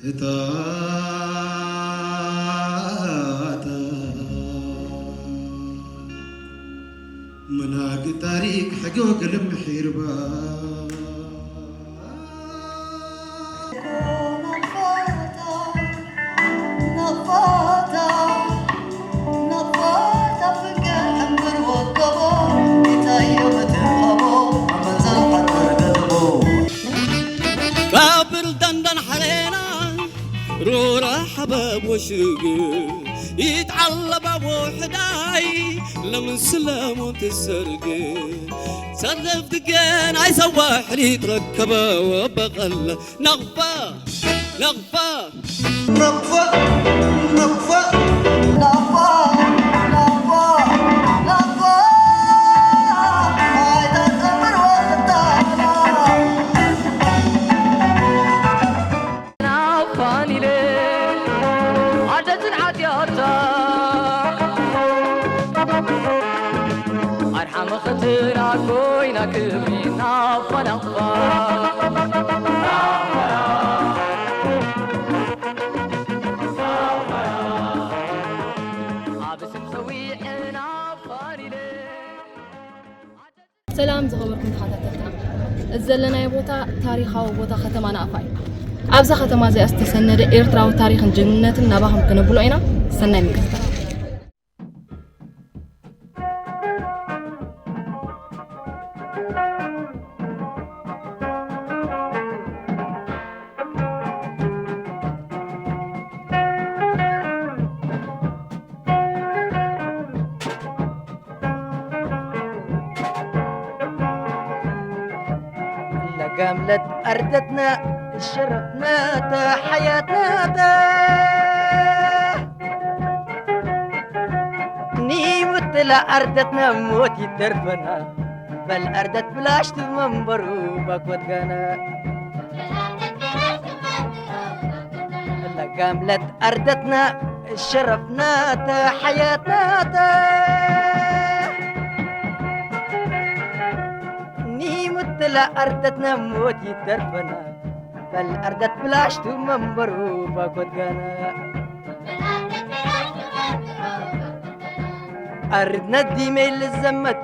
እታ መናግ ታሪክ ሕገ ወገለም ምሒርባ። ካብ ብልዳንዳን ሓሬና ሩራ ሓበብ ወሽግ ይትዓለባ ውሕዳይ ለምን ስለሙን ትሰርግ ሰርፍ ትገን ኣይሰዋሕሊ ትረከበ ወበቐለ ናቕፋ ናቕፋ ናፋኒለ ዓደትን ዓድያታ ኣድሓ መኸተና ኮይና ክብሪ ናፋ ናፋ ሰላም ዝኸበርኩም ተኸታተልትና፣ እዚ ዘለናዮ ቦታ ታሪኻዊ ቦታ ከተማ ናቕፋ እዩ። ኣብዛ ከተማ እዚኣ ዝተሰነደ ኤርትራዊ ታሪኽን ጅግንነትን ናባኹም ክነብሎ ኢና። ሰናይ ምክትታል። لقاملت أردتنا شرفنا حياتنا نيمت لأردتنا موت يترفنا بل أردت بلاش تمنبرو باكوت كان لقاملت أردتنا شرفنا حياتنا نيمت لأردتنا موت يترفنا بل أردت بلاش تمنبرو باكوت كان أردنا الديميل الزمت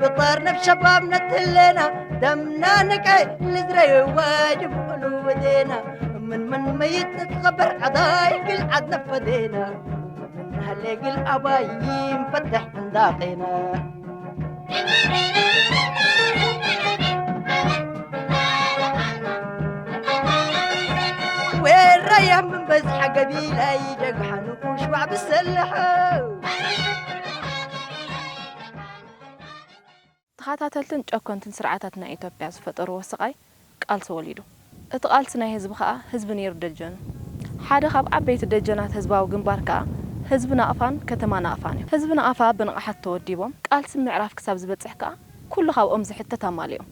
بطارنا بشبابنا تلينا دمنا نقاي لزري واجب قلوب دينا من من ميت نتخبر عضاي كل عدنا فدينا من هالليق الأبايين فتح عنداقينا وين ريح من بزح قبيلة يجق حنوش وعب السلحة ተኸታተልትን ጨኮንትን ስርዓታት ናይ ኢትዮጵያ ዝፈጠርዎ ስቓይ ቃልሲ ወሊዱ። እቲ ቃልሲ ናይ ህዝቢ ከኣ ህዝቢ ነይሩ ደጀኑ። ሓደ ካብ ዓበይቲ ደጀናት ህዝባዊ ግንባር ከኣ ህዝቢ ናቕፋን ከተማ ናቕፋን እዩ። ህዝቢ ናቕፋ ብንቕሓት ተወዲቦም ቃልሲ ምዕራፍ ክሳብ ዝበጽሕ ከኣ ኩሉ ካብኦም ዝሕተት ኣማሊኦም።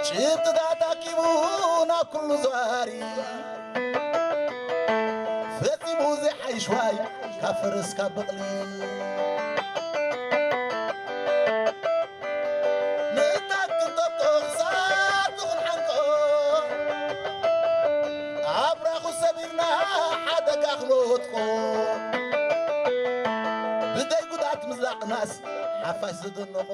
ጭብጥታት ኣኪቡ ናብ ኩሉ ዘዋሪ ፈጺሙ ዘይሓይሽ ዋይ ካብ ፈረስ ካብ በቕሊ ንእታት ክንጠብጦ ክሳብ ዝኽንሓንቆ ኣብራኹ ሰቢርና ሓደጋ ክንወጥቆ ብደይ ጉድኣት ምዝላቕናስ ሓፋሽ ዘደነቖ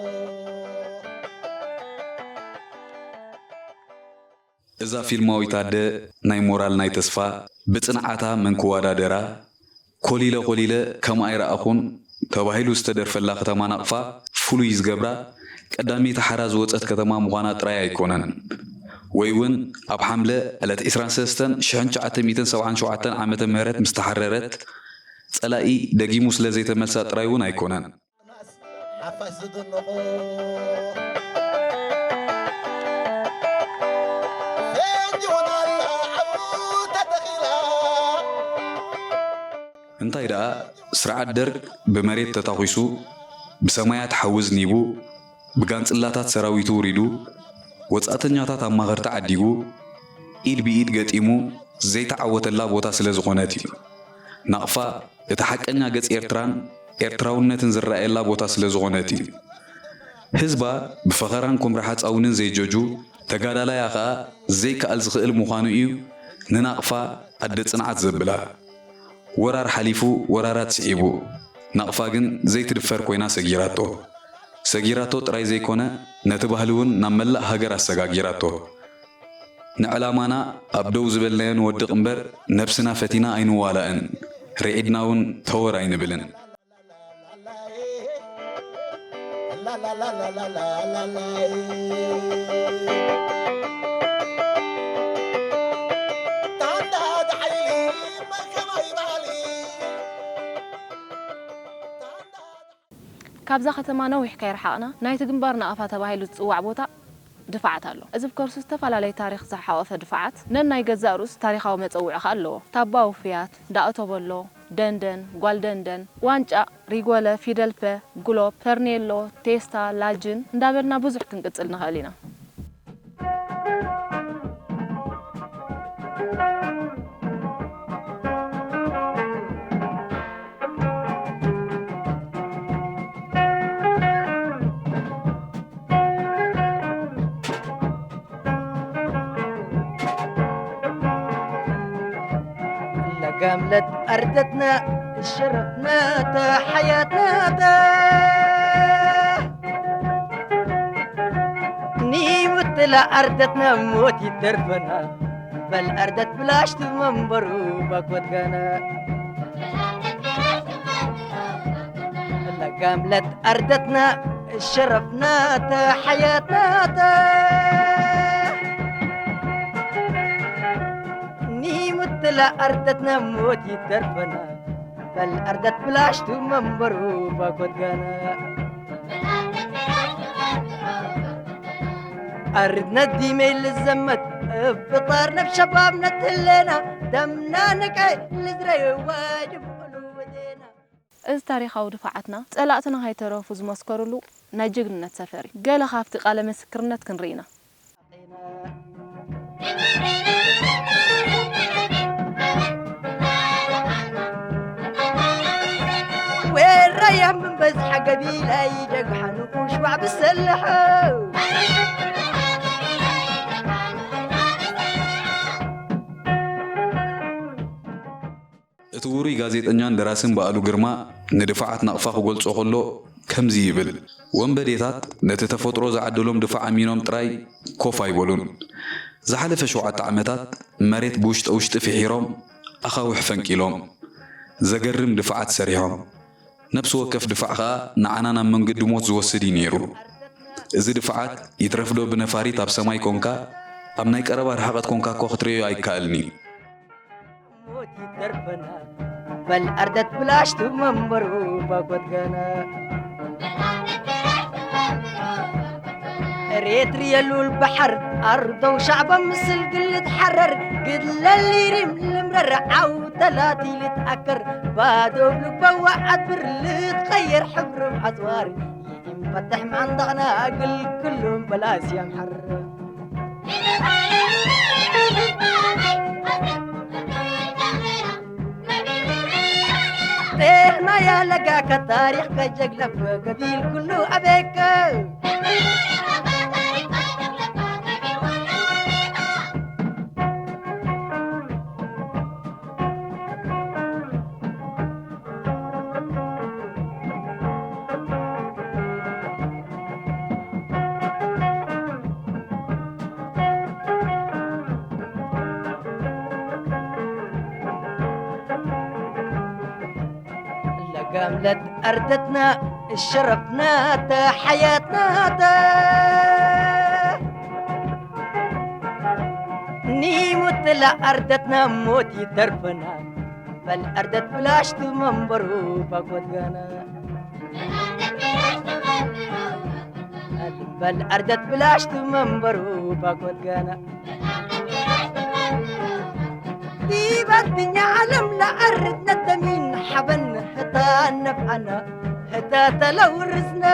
እዛ ፊልማዊት ኣደ ናይ ሞራል ናይ ተስፋ ብጽንዓታ መን ክወዳደራ ኮሊለ ኮሊለ ከም ኣይረኣኹን ተባሂሉ ዝተደርፈላ ከተማ ናቕፋ ፍሉይ ዝገብራ ቀዳመይቲ ሓራ ዝወጸት ከተማ ምዃና ጥራይ ኣይኮነን ወይ እውን ኣብ ሓምለ ዕለት ዕስራን ሰለስተን ሽሕን ትሽዓተ ሚእትን ሰብዓን ሸውዓተን ዓመተ ምህረት ምስ ተሓረረት ጸላኢ ደጊሙ ስለ ዘይተመልሳ ጥራይ እውን ኣይኮነን። ሓፋሽ ዝድንቑ ፈንጂ እውን ኣላ ዓው ተተኺላ። እንታይ ደኣ፣ ስርዓት ደርግ ብመሬት ተታኺሱ፣ ብሰማያት ሓዊ ዝኒቡ፣ ብጋንጽላታት ሰራዊቱ ውሪዱ፣ ወጻእተኛታት ኣማኸርቲ ዓዲጉ፣ ኢድ ብኢድ ገጢሙ ዘይተዓወተላ ቦታ ስለ ዝኾነት እዩ። ናቕፋ እቲ ሓቀኛ ገጽ ኤርትራን ኤርትራውነትን ዝረኣየላ ቦታ ስለ ዝኾነት እዩ። ህዝባ ብፈኸራን ኩም ረሓጻውንን ዘይጀጁ፣ ተጋዳላያ ኸኣ ዘይከኣል ዝኽእል ምዃኑ እዩ ንናቕፋ ኣደ ጽንዓት ዘብላ። ወራር ሓሊፉ ወራራት ስዒቡ፣ ናቕፋ ግን ዘይትድፈር ኮይና ሰጊራቶ። ሰጊራቶ ጥራይ ዘይኮነ፣ ነቲ ባህሊ እውን ናብ መላእ ሃገር ኣሰጋጊራቶ። ንዕላማና ኣብ ደው ዝበልናዮ ንወድቕ እምበር፣ ነብስና ፈቲና ኣይንዋላእን፣ ርዒድና እውን ተወር ኣይንብልን። ካብዛ ከተማ ነዊሕ ከይረሓቕና፣ ናይቲ ግንባር ናቕፋ ተባሂሉ ዝጽዋዕ ቦታ ድፋዓት ኣሎ። እዚ ብከርሱ ዝተፈላለየ ታሪኽ ዝሓቖፈ ድፋዓት፣ ነናይ ገዛእ ርእሱ ታሪኻዊ መጸውዒ ከኣ ኣለዎ። ታባ ውፉያት፣ ዳእቶበሎ፣ ደንደን፣ ጓል ደንደን፣ ዋንጫ፣ ሪጎለ፣ ፊደልፐ፣ ግሎብ፣ ፐርኔሎ፣ ቴስታ፣ ላጅን እንዳበልና ብዙሕ ክንቅጽል ንኽእል ኢና። لقاملت أردتنا شرفنا حياتنا نيمت لأردتنا موت يترفنا بل أردت بلاش تمنبرو باكوت كان لقاملت أردتنا شرفنا حياتنا نيمت لأردتنا موت يترفنا بل أردت بلاش تمنبرو باكوت كان أردنا الديمي للزمت بطارنا بشبابنا تلينا دمنا نقي لزري واجب قلوبنا እዚ ታሪኻዊ ድፋዓትና ጸላእትና ከይተረፉ ዝመስከሩሉ ናይ ጅግንነት ሰፈር እዩ። ገለ ካብቲ ቃለ ምስክርነት ክንርኢ ኢና። ወራያ ምን በዝሓ ገቢላ ይጀግሓ ንቁሽ ዋዕ ብሰልሐ እቲ ውሩይ ጋዜጠኛን ደራስን በኣሉ ግርማ ንድፋዓት ናቕፋ ክገልጾ ከሎ ከምዚ ይብል፣ ወንበዴታት ነቲ ተፈጥሮ ዝዓደሎም ድፋዕ ኣሚኖም ጥራይ ኮፍ ኣይበሉን። ዝሓለፈ ሸውዓተ ዓመታት መሬት ብውሽጠ ውሽጢ ፍሒሮም ኣኻውሕ ፈንቂሎም ዘገርም ድፋዓት ሰሪሖም። ነብሲ ወከፍ ድፋዕ ኸኣ ንዓና ናብ መንገዲ ሞት ዝወስድ እዩ ነይሩ። እዚ ድፋዓት ይትረፍዶ ብነፋሪት ኣብ ሰማይ ኮንካ ኣብ ናይ ቀረባ ርሕቐት ኮንካ እኮ ክትርእዮ ኣይከኣልን እዩ። ሞት ይተርፈና በል ኣርደት ብላሽ ትመንበሩ ባኮት ገና ኤሬትሪ የሉል ባሕር ኣርደው ሻዕባ ምስል ግልት ሓረር ግድለል ይሪም ልምረር ዓው ተላቲ ልትኣከር ባዶ ልበዋ ዓትብር ልትኸየር ሕብርም ኣጽዋር ይኢም ፈትሕ ማንዳቕና ግል ኩሉም በላስ ያምሐር ጤህና ያለጋ ከታሪኽ ከጀግለፍ ገቢል ኩሉ ኣቤከ ለጋምለት ኣርደትና እሸረፍናተ ሓያትናተ ኒሙት ለኣርደትና ሞት ይተርፈና በል ኣርደት ብላሽቱ መንበሩ ባኮት ጋና። በል ኣርደት ብላሽቱ መንበሩ ባኮት ጋና። ዲበትኛ ዓለም ለኣርድነት ደሚን ሓበን ህታ ነፍዓና ህታ ተለውርስና።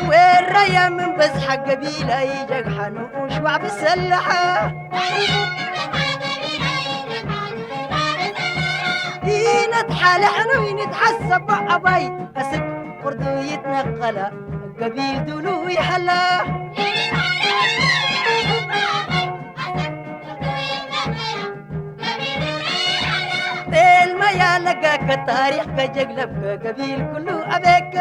ወራያ ምን በዝሓ ገቢላይ ጀግሓኑ ሽዋዕ ብሰላሓ። ይነት ሓለ ሕኑይ ንትሓሰቦ ኣባይ ኣስክ ቁርዱ ይትነቐላ ገቢል ድሉ ይሓላ። ጤልማያ ለጋከ ታሪኽ ከጀግለብከ ገቢል ኩሉ ኣበከ።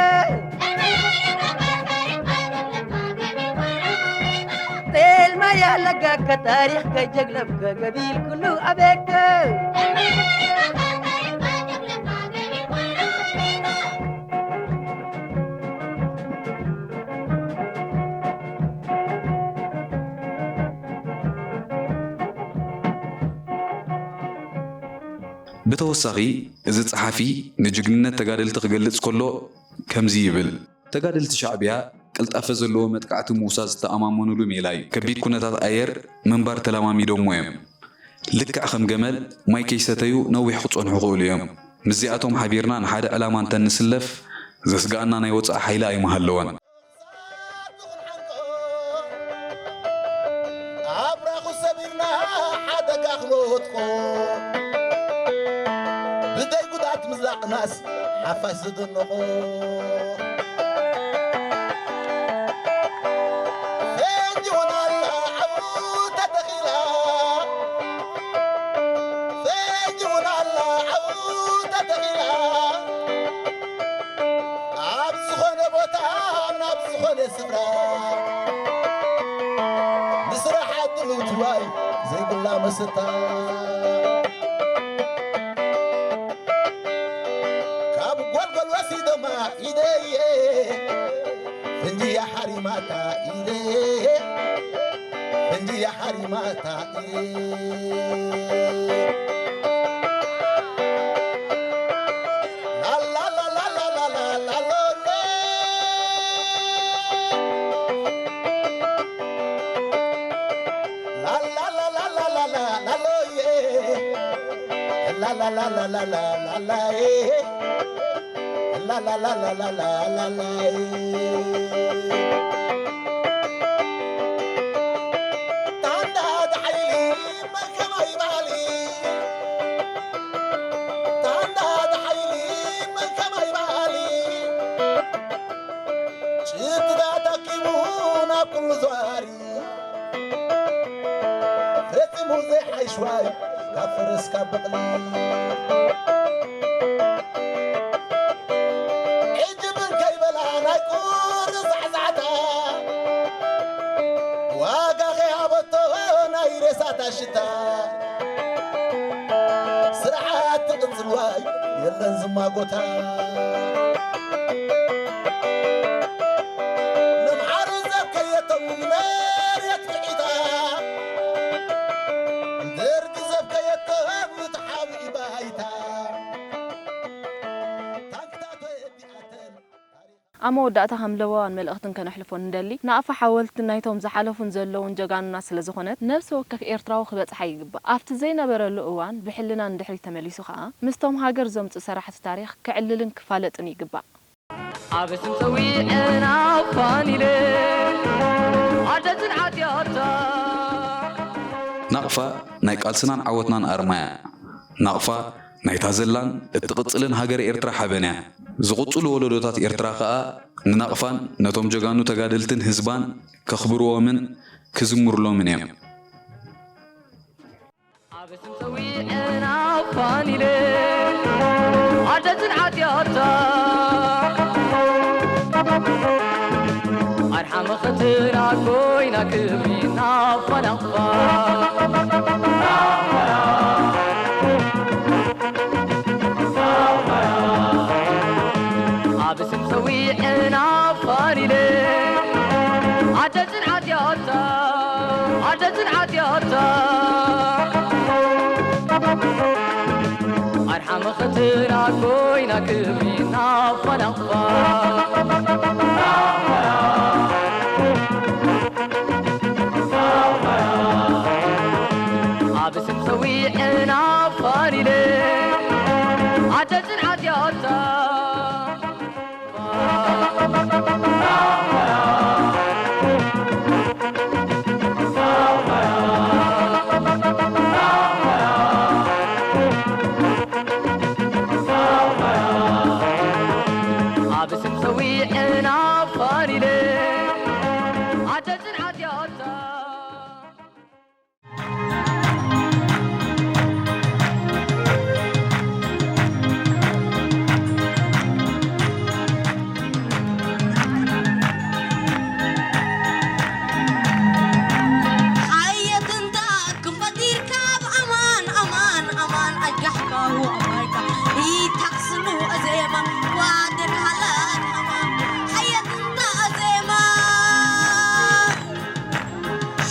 ጤልማያ ለጋከ ታሪኽ ከጀግለብከ ገቢል ኩሉ ኣበከ። ብተወሳኺ፣ እዚ ጸሓፊ ንጅግንነት ተጋደልቲ ክገልጽ ከሎ ከምዚ ይብል። ተጋደልቲ ሻዕብያ ቅልጣፈ ዘለዎ መጥቃዕቲ ምውሳድ ዝተኣማመኑሉ ሜላ እዩ። ከቢድ ኩነታት ኣየር ምንባር ተለማሚዶሞ እዮም። ልክዕ ከም ገመል ማይ ከይሰተዩ ነዊሕ ክጸንሑ ይኽእሉ እዮም። ምስዚኣቶም ሓቢርና ንሓደ ዕላማ እንተንስለፍ ዘስግኣና ናይ ወጻኢ ሓይሊ ኣይምሃለወን። ኣብራኹ ሰቢርና ሓደጋ ክነወጥቆ ብዘይ ጉድኣት ምዝላቕናስ ሓፋሽ ዝደነቖ። ፈንጂ እውን ኣላ ዓው ተተኺላ፣ ፈንጂ እውን ኣላ ዓው ተተኺላ። ኣብ ዝኾነ ቦታ ናብ ዝኾነ ስፍራ ንስራሕ ዕድል ትዋይ ዘይብላ መሰታ። ካብ ጎልጎል ወሲዶማ ኢደየ፣ ፈንጂ እያ ሓሪማታ ኢደየ፣ ፈንጂ እያ ሓሪማታ ኢደየ። ጭብጥታት ኣኪቡ ናብ ኩሉ ዘዋሪ ፈጺሙ ዘይሓይሽ ዋይ ካብ ፈረስ ካብ በቕሊ። ሕጂ ብን ከይበላ ናይ ቁሪ ዛዕዛዕታ ዋጋ ከይሃበቶ ናይ ሬሳታ ሽታ። ስርዓት ትቕጽል ዋይ የለን ዝማጎታ። ንምሓሩ ዘብከየቶም ንመሬት ክዒታ። ደርጊ ዘብከየቶም ንተሓቢኢ ባይታ። ታንክታት ወዲኣተን። ኣብ መወዳእታ ከም ለበዋን መልእኽትን ከነሕልፎ ንደሊ፣ ናቕፋ ሓወልቲ ናይቶም ዝሓለፉን ዘለውን ጀጋኑና ስለ ዝኾነት፣ ነብሲ ወከፍ ኤርትራዊ ክበጽሓ ይግባእ። ኣብቲ ዘይነበረሉ እዋን ብሕልና ንድሕሪት ተመሊሱ ከኣ፣ ምስቶም ሃገር ዘምጽኡ ሰራሕቲ ታሪኽ ክዕልልን ክፋለጥን ይግባእ። ኣብ ስም ጸዊዐን ኣፋን ኢለ፣ ኣደ ጽንዓት ያታ። ናቕፋ ናይ ቃልስናን ዓወትናን ኣርማ እያ። ናቕፋ ናይታ ዘላን እትቕጽልን ሃገረ ኤርትራ ሓበን እያ። ዝቕጽሉ ወለዶታት ኤርትራ ከኣ ንናቕፋን ነቶም ጀጋኑ ተጋደልትን ህዝባን ከኽብርዎምን ክዝምሩሎምን እዮም። ኣብ ስም ጸዊዐን ኣፋን ኢለ፣ ኣደ ጽንዓት ያታ። ኣድሓ መኸተና ኮይና ክብሪ ናቕፋ ናቕፋ። ኣብ ስም ጸዊዐን ኣፋን ኢለ፣ ኣደ ጽንዓት ያታ። ተጽንዓት ያታ ኣርሓ መኸተና ኮይና ክብሪ ናፋ ናፋ ኣብ ስም ሰዊዕና ፋኒለ ኣደ ጽንዓት ያታ ኣብ ስም ሰዊዕና ፋኒለ ኣደ ጽንዓት ያታ ሓየት እንተ ክም ፈጢርካ ብኣማን ኣማን ኣማን ኣጃሕካሁ ኣባይካ ኢታክስኑ ኣዜማ ዋደን ሃላት ኣማን ሓየት እንተ ኣዜማ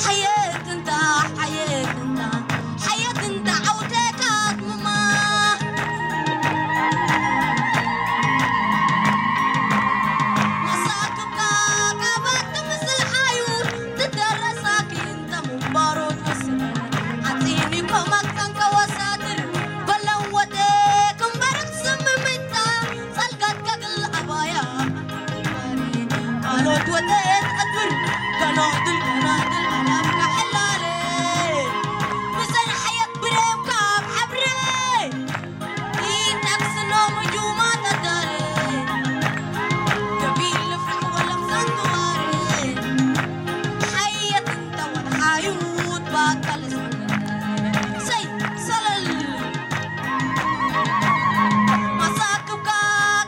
ሓየት እንተ ሓየት እንተ ሓየት እንተ ዓውደካት ምማ መሳክብካ ካባት ትምስል ሓዩር ትደረሳኪ እንተ ምንባሮ ትወስነ ኣፂኒኮ መክሰን ከወሳድር በለን ወደ ክንበርክ ስምምታ ጸልጋት ከግል ኣባያ ቃሎት ወደት ኣድብር ገኖድል ገናድል ኣላምካ ሕላለ ብዘን ሓየት ብሬምካ ኣብ ሓብረ ኢንታክስኖም ጁማ ተዳለ ገቢል ልፍራሕ ወለም ሰንግዋረ ሓየት እንተወል ሓዩት ባካል ሰይ ሰለል መሳክብካ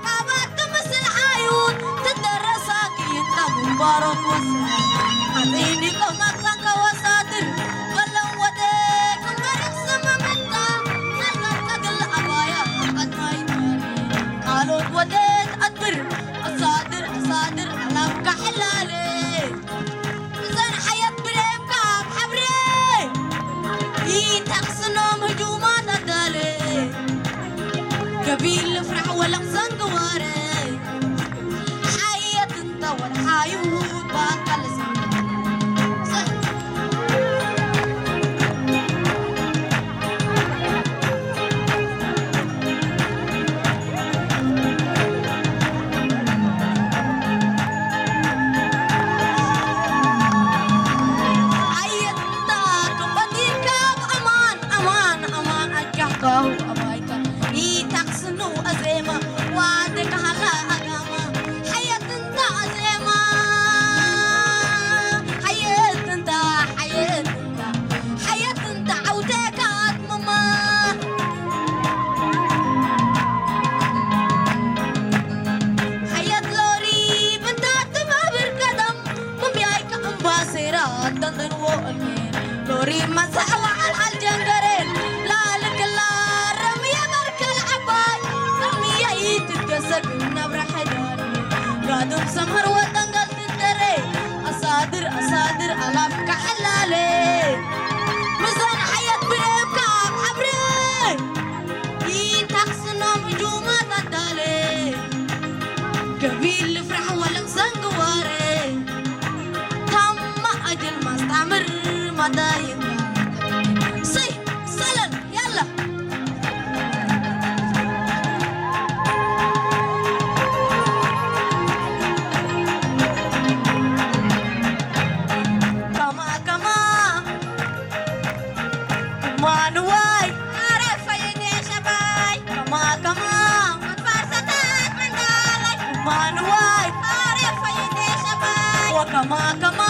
ካባት ትምስል ሓዩት ትደረሳ ክይንታ ምንባሮት ወስን ኣጢኒቆም ኣክሳንካ ወሳድር በለው ወደ ክንበርክ ስምምታ ጸልጋት ከግል ኣባያ ቀድማይ ቃሎት ወደት ኣድብር ኣሳድር ኣሳድር ኣላምካ ሕላለ እዘን ሓየት ብደምካ ኣብ ሓብረ ይታክስኖም ህጁማት ኣዳለ ገቢል ልፍራሕ ወለቕ ዘንግዋረ ሓየት እንተ ወልሓዩ ባካል ሓየት እንተ ክበዲካ ኣማን ኣማን ኣማን ኣጃካው ኣባይካ ኢታክስኑ ኣዜማ ዋደ ካህላ ኣጋማ ሓየት እንተ ኣዜማ ሓየት እንተ ሓየት እንተ ሓየት እንተ ዓውደካ ኣትመማ ሓየት ሎሪ ብንታ ትማብር ቀደም ምምያይ ከእምባሴራ ኣተንደንዎ እልሜ ሎሪ መሳዕዋ ሓልሓል ጀንገሬ ላልክላ ረምየ በርከል ዓባይ ረምየ ይትገሰግ ነብረ ሕዳር ጋድም ሰምሃር ወጠንገል ትንደሬ ኣሳድር ኣሳድር ኣላፍካ ሕላሌ ምዛን ሓየት ብሬምካ ኣብ ሓብሬ ኢንታክስኖም ጁማት ኣዳሌ ገቢል ልፍራሕ ወለም ሰንግዋሬ ታማ ኣጀል ማስታምር ማዳይና ሰይ ሰለል ያላ ከማ ከማ ማንዋይ ኣረ ፈይዴ ሸባይ ከማ ከማ ፋርሰታት መንዳላይ ማንዋይ ኣረ ፈይዴ ሸባይ ወከማ ከማ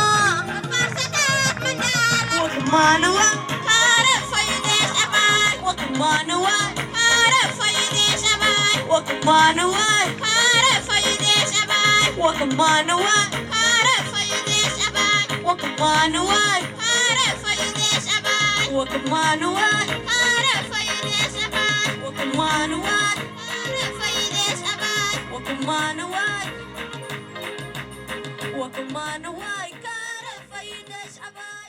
ፋርሰታት መንዳላይ ወከማንዋይ ኣረ ፈይዴ ሸባይ ወከማንዋይ ኣረ ፈይዴ ሸባይ ወከማንዋይ ኣረ ፈይዴ ሸባይ ወከማንዋይ ኣረ ፈይዴ ሸባይ ወከማንዋይ ኣረ ፈይዴ ሸባይ ወከማንዋይ ኣረ ፈይዴ ሸባይ ወከማንዋይ ኣረ ፈይዴ ሸባይ ወከማንዋይ ወከማንዋይ ካረ ፈይዴ ሸባይ